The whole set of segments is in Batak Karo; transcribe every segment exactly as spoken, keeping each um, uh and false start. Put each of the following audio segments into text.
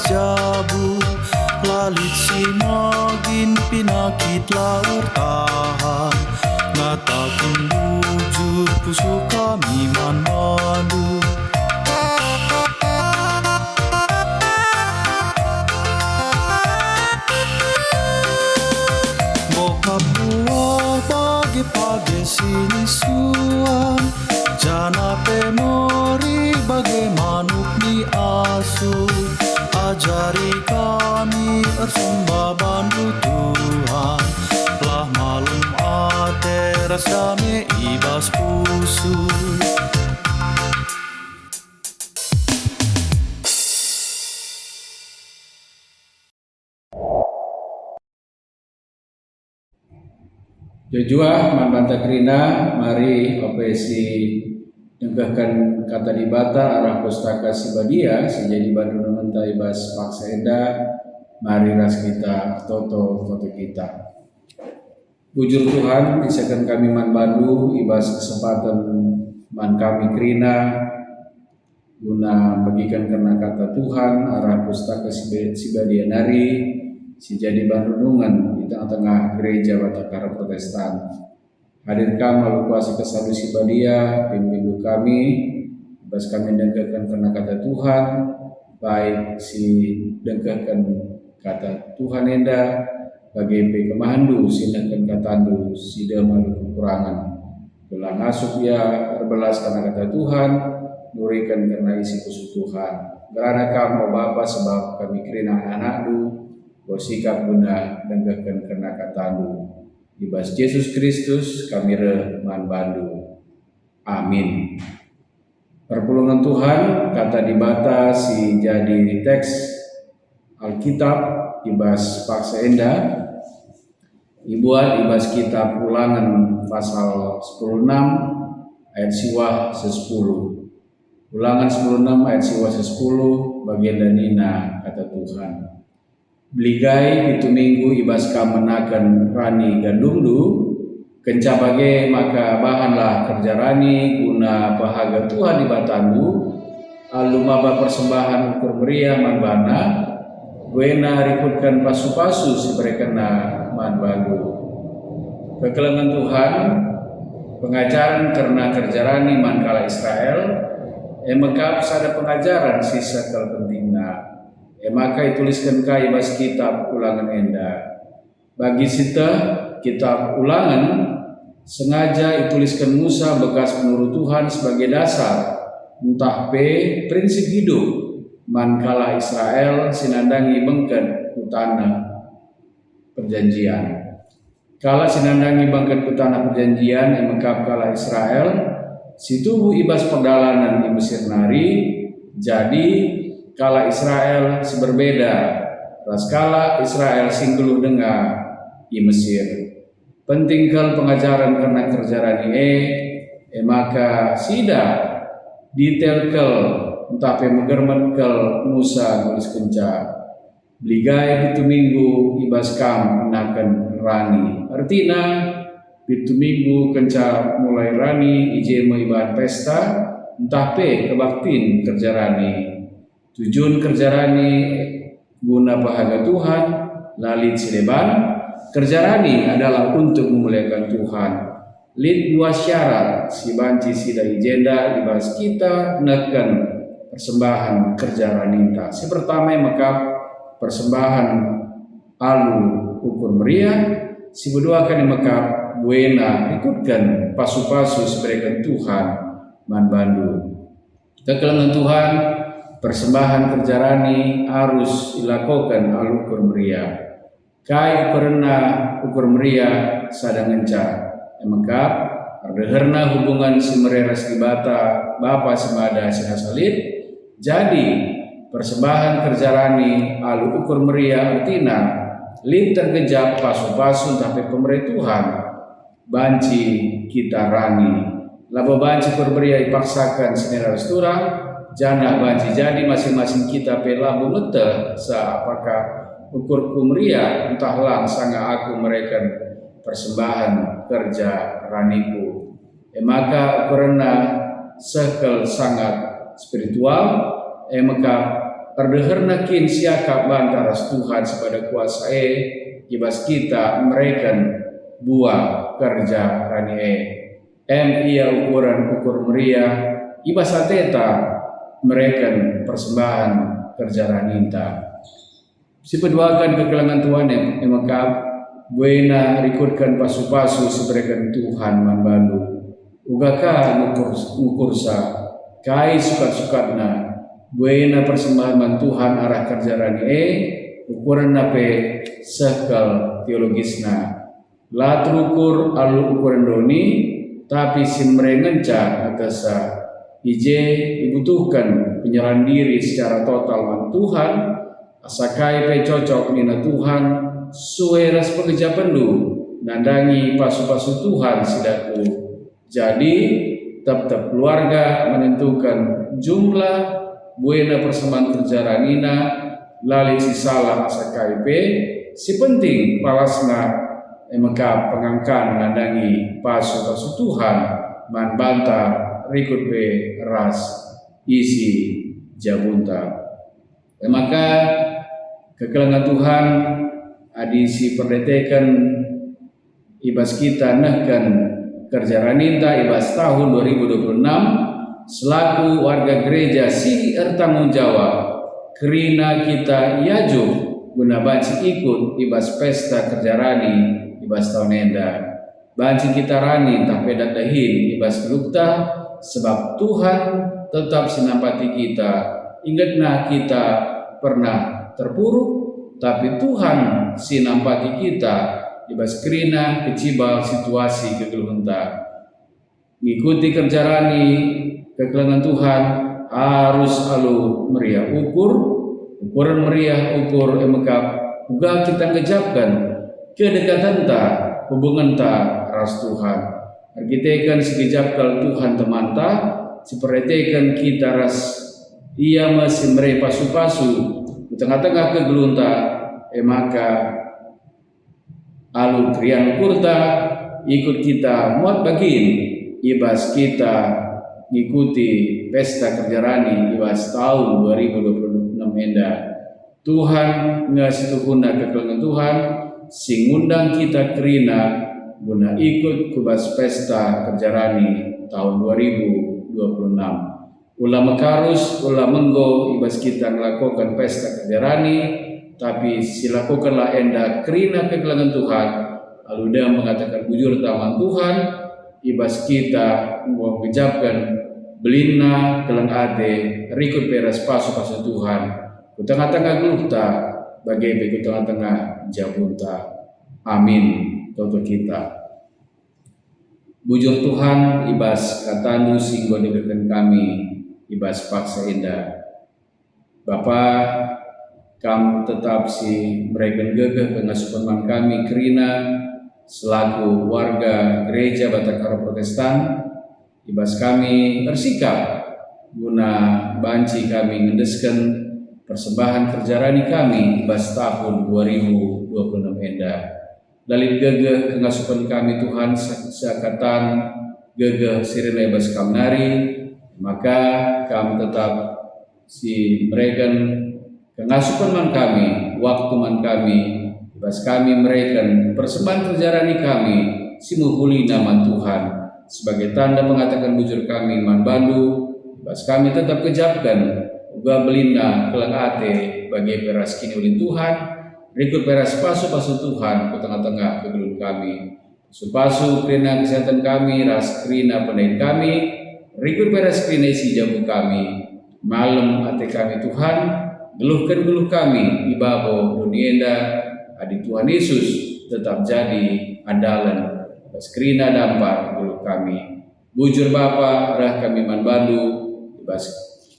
jabu, la lit si magin, pinakit la ertahan. Ngataken bujur, pusuh kami man bandu. Bokap buah bage-bage si nisuan, janah pe meri bage manuk ni asu. Ajari kami ersembah bandu Tuhan, lah malem ate ras dame i bas pusuh. Jujur man banta kerina, mari ope si dengkehken Kata Dibata arah Pustaka Si Badia si jadi bandu nungenta i bas paksa enda, mari ras kita ertoto-toto kita. Bujur Tuhan, isehken kami man bandu i bas kesempaten man kami kerina, guna megiken kerna Kata Tuhan arah Pustaka Si Be-, Si Badia nari, si jadi bandu nungen i tengah-tengah Gereja Batak Karo Protestan. Hadir kam alu kuasa Kesadu Si Badia, pimpindu kami, i bas kami ndengkehken kerna Kata Tuhan, baik si ndengkehken Kata Tuhan enda, bage pe kemahenndu si nehken katandu si dem alu kekurangen. Gelah ngasup ia erbelas kerna Kata Tuhan, nuriken kerna isi pusuh Tuhan. Ngerana kam, o Bapa, sebab kami kerina anak-anakndu, enggo sikap guna ndenggehken kerna katandu. I bas Jesus Kristus kami reh man bandu. Amin. Perpulungen Tuhan, Kata Dibata si jadi teks Alkitab i bas paksa enda, ibuat i bas kitab Ulangen pasal sepuluh enam ayat siwah seh sepuluh. Ulangen sepuluh enam ayat siwah seh sepuluh, bagenda nina Kata Tuhan. Beligai pitu minggu i bas kam menaken rani gandumndu, kenca bage maka bahanlah kerja rani guna pehaga Tuhan Dibatandu, alu maba persembahen ukur meriah man baNa, buena rikutken pasu-pasu si iberekenNa man bandu. Kekelengen Tuhan, pengajaren kerna kerja rani man kalak Israel, e mekap sada pengajaren si sekel pentingna. E maka itulisken ka i bas kitab Ulangen enda. Bagi sieteh, kitab Ulangen sengaja itulisken Musa bekas penuru Tuhan sebagai dasar, ntah pe prinsip hidup man kalak Israel si nandangi bengket ku Taneh Perjanjian. Kalak si nandangi bengket ku Taneh Perjanjian e mekap kalak Israel si tubuh i bas perdalanen i Mesir nari, jadi kalak Israel si berbeda ras kalak Israel si nggeluh denga i Mesir. Penting kal pengajaren kerna kerja rani e, e maka sidah detail kal ntah pe megermet kal Musa nuliskenca. Beligai pitu minggu i bas kam menaken rani. Ertina, pitu minggu kenca mulai rani i je me ibahan pesta, ntah pe kebaktin kerja rani. Tujun kerja rani guna pehaga Tuhan, la lit si deban. Kerja rani adalah untuk memuliakan Tuhan. Lit dua syarat si banci sidah i jenda i bas kita nehken persembahen kerja raninta. Si pertama e mekap persembahen alu ukur meriah, si peduaken e mekap buena rikutken pasu-pasu si ibereken Tuhan man bandu. Kekelengen Tuhan, persembahen kerja rani arus ilakoken alu ukur meriah. Kai ukurenna ukur meriah sada ngenca? E mekap, erdeherna hubungen si mere ras Dibata, Bapa si Mada si rasa lit. Jadi, persembahen kerja rani alu ukur meriah ertina lit tergejap pasu-pasu ntah pe pemere Tuhan. Banci kita rani. Labo banci ukur meriah ipaksaken senina ras turang, janah banci jadi masing-masing kita pe labo meteh seh apakah ukurku meriah ntah lang sanga aku mereken persembahen kerja raniku. E maka ukurenna seh kal sangat spiritual, e mekap Erdeherna kin siakap banta ras Tuhan si Bada Kuasa e i bas kita mereken buah kerja rani e? Em ia ukuren ukur meriah i bas ateta mereken persembahen kerja raninta. Sipeduaken kekelengen Tuhan e, e me kap, buena rikutken pasu-pasu si ibereken Tuhan man bandu. Uga ka ngukur, ngukursa, kai sukat-sukatna, buena persembahen man Tuhan arah kerja rani e, ukurenna pe seh kal teologisna. La terukur alu ukuren doni, tapi si mere ngenca ngetehsa. I je ibutuhken penyerahan diri secara total man Tuhan, asa kai pe cocok nina Tuhan, sue ras pengejapenndu nandangi pasu-pasu Tuhan si daku. Jadi, tep-tep keluarga menentuken jumlah buena persembahen kerja ranina, la lit si salah asa kai pe, si penting palasna e me kap pengangkan nandangi pasu-pasu Tuhan man banta rikut pe ras isi jabunta. E maka, kekelengen Tuhan, adi siperdeteken i bas kita nehken kerja raninta i bas tahun dua ribu dua puluh enam selaku warga gereja si ertanggung jawab, kerina kita iajuh guna banci ikut i bas pesta kerja rani i bas tahun enda. Banci kita rani ntah pe dahin i bas geluhta, sebab Tuhan tetap si nampati kita. Ingetna kita pernah terpuruk, tapi Tuhan si nampati kita i bas kerina kecibal situasi kegeluhenta. Ngikuti kerja rani kekelengen Tuhan arus alu meriah ukur, ukuren meriah ukur e me kap uga kita ngejapken kedekatenta, hubungenta ras Tuhan. Erkiteken si gejap kal Tuhan temanta, si perdiateken kita ras Ia me si mere pasu-pasu ku tengah-tengah kegeluhenta, e maka alu keriahen ukurta, ikut kita muat bagin i bas kita ngikuti pesta kerja rani i bas tahun dua ribu dua puluh enam enda. Tuhan nge situhuna kekelengen Tuhan, si ngundang kita kerina guna ikut ku bas pesta kerja rani tahun dua ribu dua puluh enam. Ula mekarus, ula menggo i bas kita ngelakoken pesta kerja rani, tapi silakokenlah enda kerina kekelengen Tuhan, alu dem mengataken bujurta man Tuhan, i bas kita enggo ngejapken belinna keleng ate rikut pe ras pasu-pasu Tuhan ku tengah-tengah geluhta, bage pe ku tengah-tengah jabunta. Amin. Toto kita. Bujur Tuhan, i bas kataNdu si enggo ibegiken kami i bas paksa enda. Bapa, Kam tetap si mereken gegeh pengasupen man kami kerina selaku warga Gereja Batak Karo Protestan, i bas kami ersikap guna banci kami ngendesken persembahen kerja rani kami i bas tahun dua ribu dua puluh enam enda. La lit gegeh kengasupen kami Tuhan se-, seakatan gegeh si rena i bas Kam nari, maka Kam tetap si mereken kengasupen man kami, waktu man kami, i bas kami mereken persembahen kerja rani kami si mehulina man Tuhan, sebagai tanda pengataken bujur kami man baNdu, i bas kami tetap gejapken uga belinna keleng ate bage pe ras kiniulin Tuhan, rikut pe ras pasu-pasu Tuhan ku tengah-tengah kegeluhen kami. Pasu-pasu kerina kesehatan kami ras kerina pendahin kami, rikut pe ras kerina isi jabu kami. Malem ate kami Tuhan, geluhken geluh kami i babo doni enda, adi Tuhan Yesus tetap jadi andalen bas kerina dampar geluh kami. Bujur Bapa, reh kami man baNdu i bas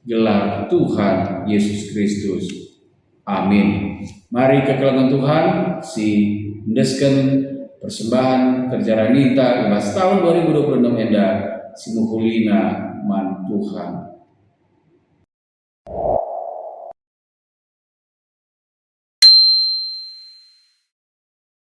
gelar Tuhan Yesus Kristus. Amin. Mari kekelengen Tuhan si endesken persembahen kerja raninta i bas tahun dua ribu dua puluh enam enda si mehulina man Tuhan.